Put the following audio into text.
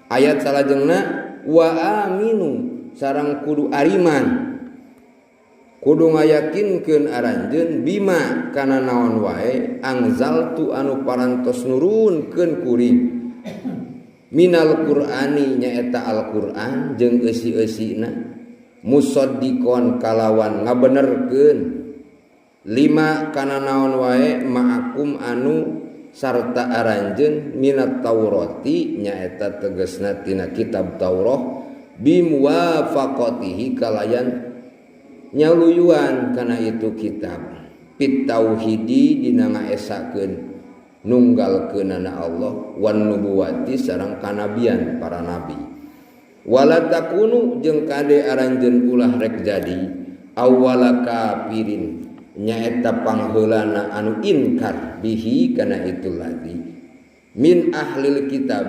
Ayat salajengna wa aminu sareng kudu ariman kudu ngayakinkeun aranjeun bima kana naon wae angzaltu anu parantos nurunkeun kuring minal Qur'ani nyaeta Al-Qur'an jeung eusi-eusina musaddiqon kalawan ngabenerkeun lima kana naon wae ma'akum anu sarta aranjeun minat Taurati nyaeta tegasna tina kitab Taurah bimuwafaqatihi kalayan nyaluyuan kana itu kitab fit tauhidi dina ngaesakeun nunggalkeunana Allah wan nubuwati sareng kanabian para nabi. Wala takunu jeung kade aranjeun ulah rek jadi awwala kafirin nyaeta pangheulana anu inkar bihi kana itu lagi min ahlil kitab.